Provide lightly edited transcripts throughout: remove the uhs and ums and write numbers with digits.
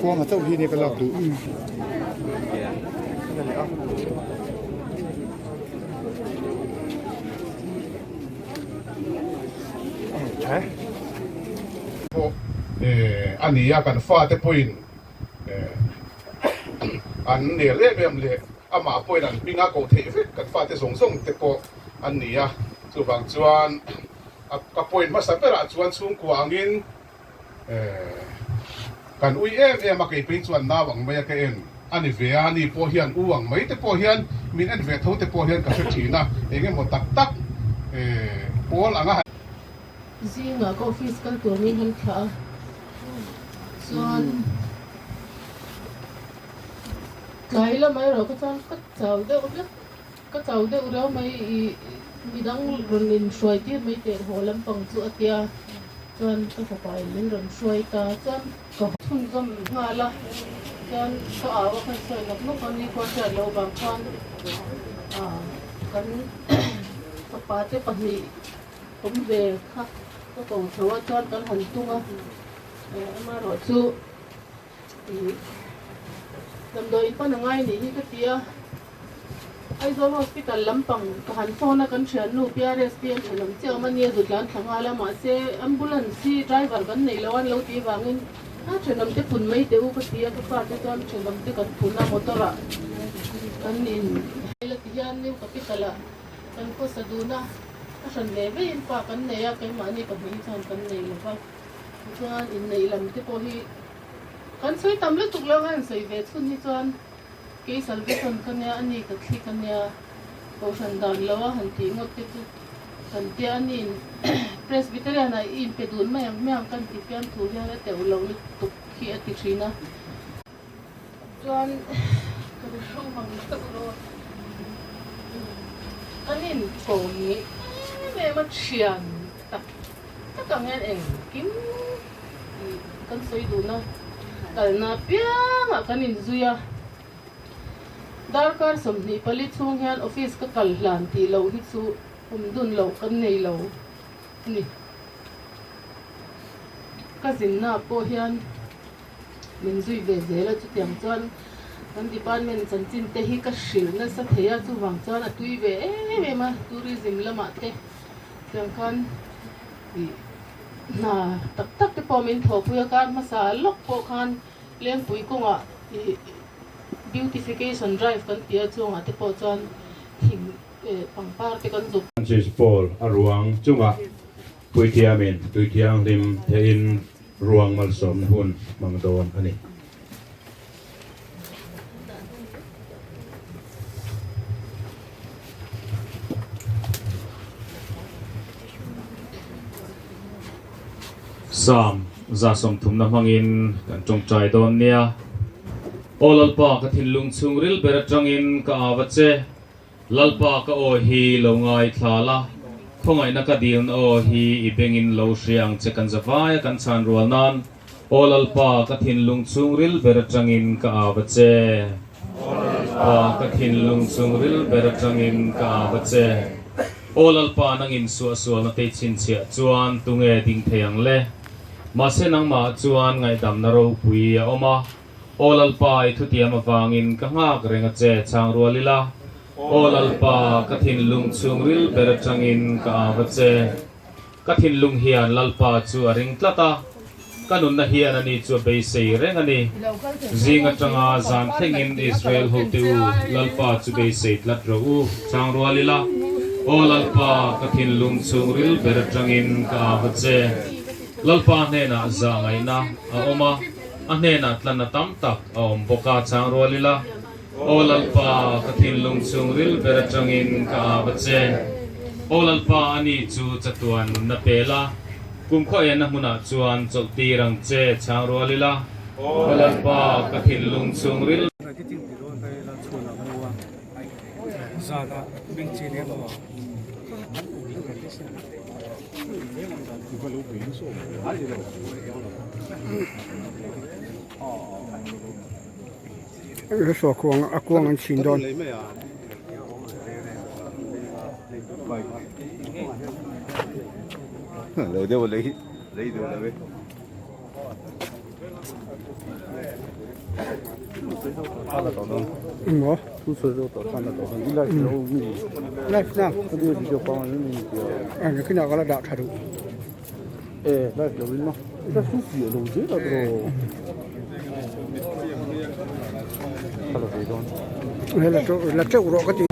Kuanga chauh hi nia ka lak duh. Pawh a ni a, kan fate pawhin an nel em em leh amah pawhin an hming a koh theih vek kan fate zawng zawng te pawh an ni a, chuvang chuan ka point hmasa berah chuan chhungkua angin Kan ui em em a, kei phei chuan nau ang mai a ka en a ni ve a, ni pawh hian u ang mai te pawh hian min en ve tho te pawh hian ka hre thin a, eng emaw tak tak pawl ang a han. Zingah ka office kal tur min han thlah a, chuan tlai lamah erawh ka chuan ka chau deuh hlek. Ka chau deuh reuh mai i midang rawn in hruai tir mai teh haw lampang chu a tia chuan ka fapa in min rawn hruai ta chuan ka chhunzawm nghal a chuan ka au a khan sawi nawk nawk a ni khua hriat loh vang khan ah kan fapa te pahnih awm ve kha ka ko chho a chuan kan han tung a amaherawhchu Damdawi in pan a ngai nih hi ka ti a, Aizawl Hospital lampang ka han phone a kan thiannu PRSP an thenawm chiah awm a nia zut lan thla nghal a, mahse ambulance hi driver kan neih loh a an lo tih vangin a thenawm te phun mai teh u ka ti a, ka fate chuan thenawm te kan phun a motor ah kan in la ti hian New Capital ah kan khawsa dun a, a hran ve ve in pa kan nei a, keimahni pahnih hi chuan kan nei lova, tichuan inneih lam te pawh hi Kan sawi tam lutuk lo han sawi ve chhun hi chuan kei salvation ka nia a ni ka thlik a nia kohhran dan lo a han tih ngawt te chu kan tia a niin Presbyterian ah i inpe dun mai ang hmiang kan ti fiam thu hian a teuh lo lutuk hi a ti thin a. Chuan ka rilru mang deuh rawh kan inko ni em em a thian tak tak ang hian engkim kan sawi duhna kalna apiangah kan inzui a, darkar 24 chhung hian office ka kal hlan tih loh hi chu awm dun loh kan nei lo a ni. Ka zinna pawh hian min zui ve zel a, chutiang chuan kan department chanchin te hi ka hrilh nasa thei a, chuvang chuan a tui ve em em a, tourism lamah te tiang khan ih. Hna tak tak te pawh min thawhpui a, kar hmasa lawk pawh khan Lengpui kawngah ih beautification drive kan tih a chungah te pawh chuan thing eh pangpar te kan zuk. Francis Paul a ruang chungah Puithiamin tui thianghlim theihin ruang malsawmna hun hmang dawn a ni. Psalm 130 hmangin kan tawngtai dawn nia. Aw Lalpa, ka thinlung chhungril ber atangin ka au a che. Lalpa, ka aw hi lo ngaithla la, khawngaihna ka dilna aw hi i bengin lo hria ang che kan zavaia kan chhan rual nan. Aw Lalpa, ka thinlung chhungril ber atangin ka au a che. Aw Lalpa, ka thinlung chhungril ber atangin ka au a che. Aw Lalpa, nangin suahsualna te chhinchhiah chuan tunge ding thei ang le? Mahse nangmah chuan ngaihdamna ropui a awm a. Aw Lalpa, i thutiam avangin ka nghak reng a che, chhang rual ila. Aw Lalpa, ka thinlung chhungril ber atangin ka au a che. Ka thinlung hian Lalpa chu a ring tlat a, ka nunna hian ani chu a beisei reng a ni. Zing atanga zan thlengin Israel hote u, Lalpa chu beisei tlat rawh u, chang rual ila. Aw Lalpa, ka thinlung chhungril ber atangin ka au a che. Lalpa hnenah zah ngaihna a awm a, a hnenah tlanna tam tak a awm bawk a, chang rual ila. Aw Lalpa, ka thinlung chhungril ber atangin ka au a che. Aw Lalpa, ani chu chatuan nunna pel a, kumkhaw enna hmunah chuan chawlh tir ang che, chhang rual ila. Aw Lalpa, ka thinlung chhungril. Hla kuang a kuang an chhin dawn. Emaw live na a kinah ka la dah tha duh. Hei la teuh la teuh rawh ka ti.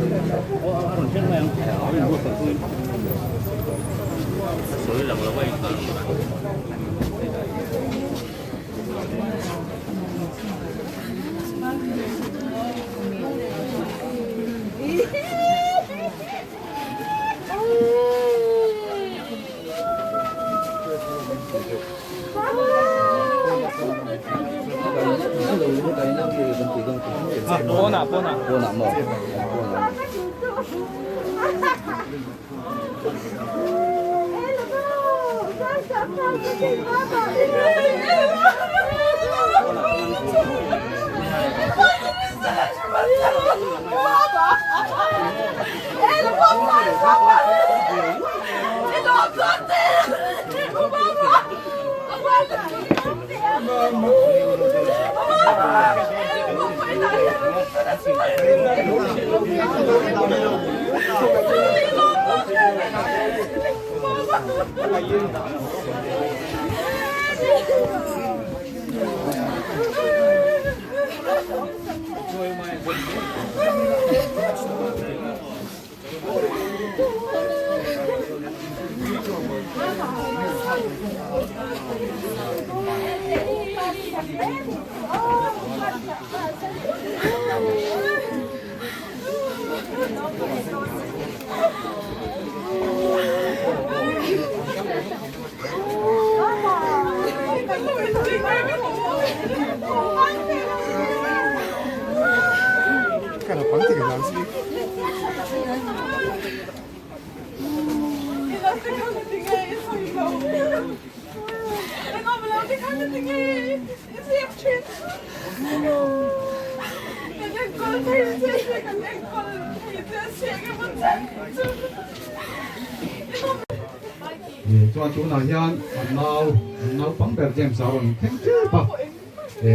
Chuan tunah hian an nau an naupang ber James a rawn thleng tep a,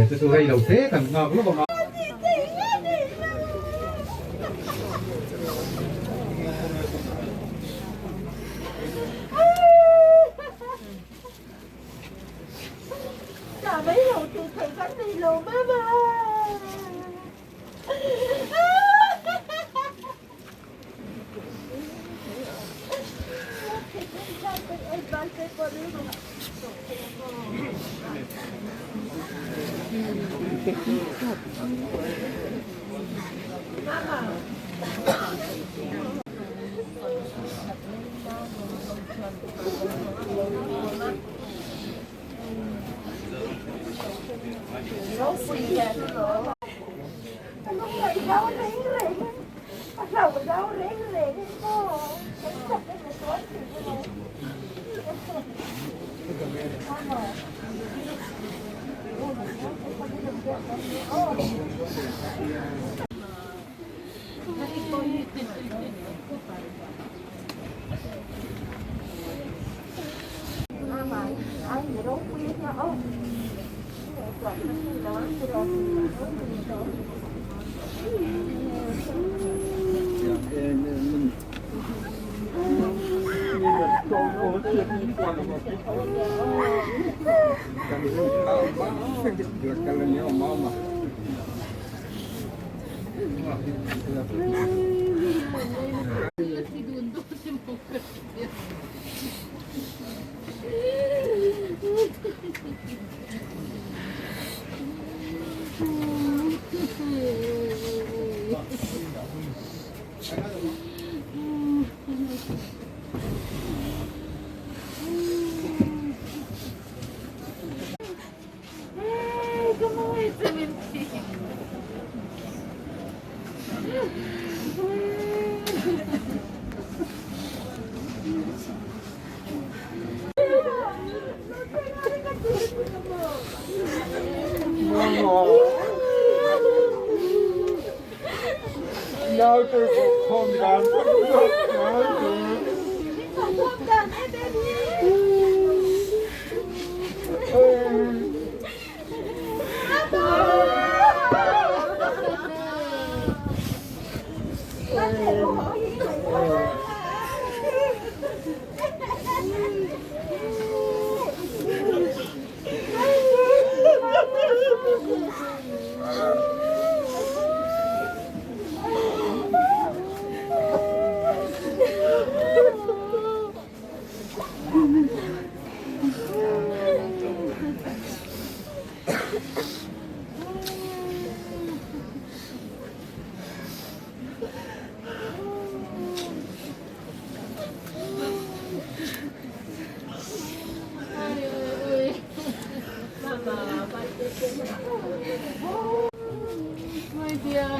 chu chu rei lo te kan nghak lawk ang a. My dear.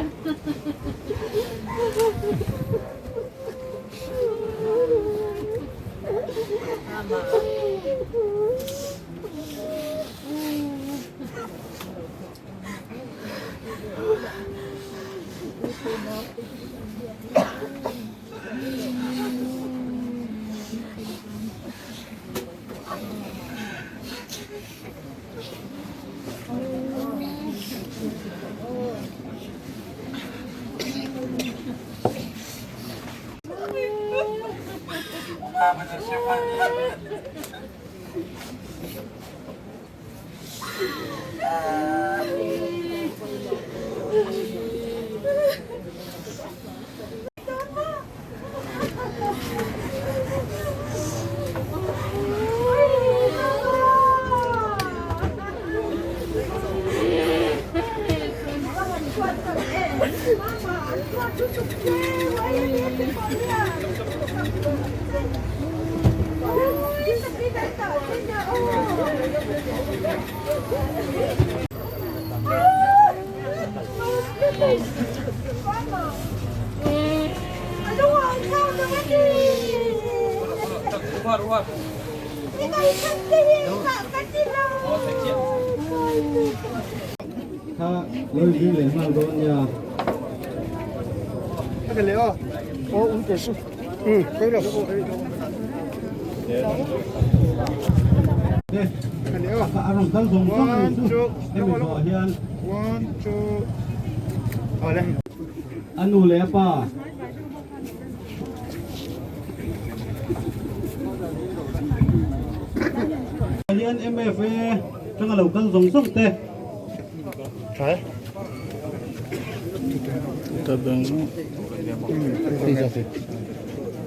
Kha lo zir leh nghal dawn nia. A rawn kal zawng zawng a nih chu hemi zawh hian a nu leh a pa hian MFA tanga lo kal zawng zawng te.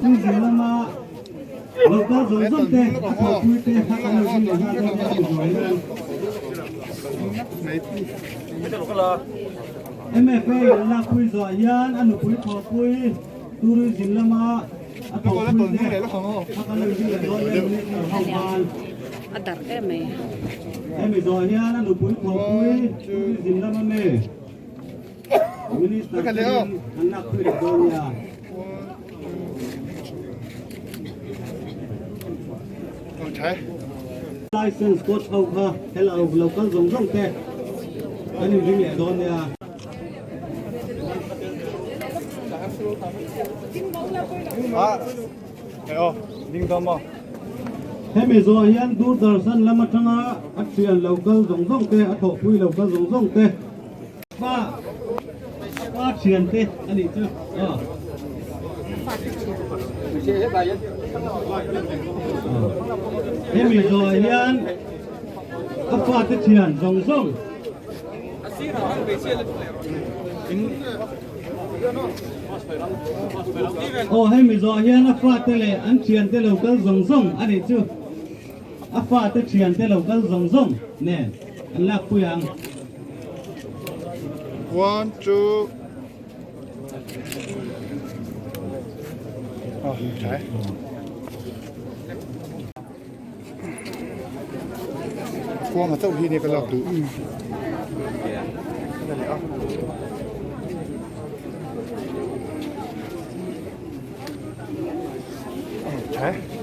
Chung lama lo kal zawng zawng te a thawhpui te a kan lo zin leh nghal dawn a ni zawh hian. MFA an lakpui zawh hian a nupui thawhpui tourism lama a thawhpui te a kan lo zin leh dawn a ni ho khan. Hemi zawh hian a nupui thawhpui tourism lama mi Minister ten an lakpui leh dawn nia. License coach ho kha hel au lo kal zawng zawng te kan inring leh dawn nia. Hemi zawh hian Doordarshan lam atanga a thian lo kal zawng zawng te, a thawhpui lo kal zawng zawng te, Pa pa thian te a nih chu aw. Hemi zawh hian a fate thian zawng zawng. Aw hemi zawh hian a fate leh an thian te lo kal zawng zawng a nih chu. A fate thian te lo kal zawng zawng nen an lakpui ang. One, two. Oh, okay. Kuang a chauh hi nia ka lak duh. Okay.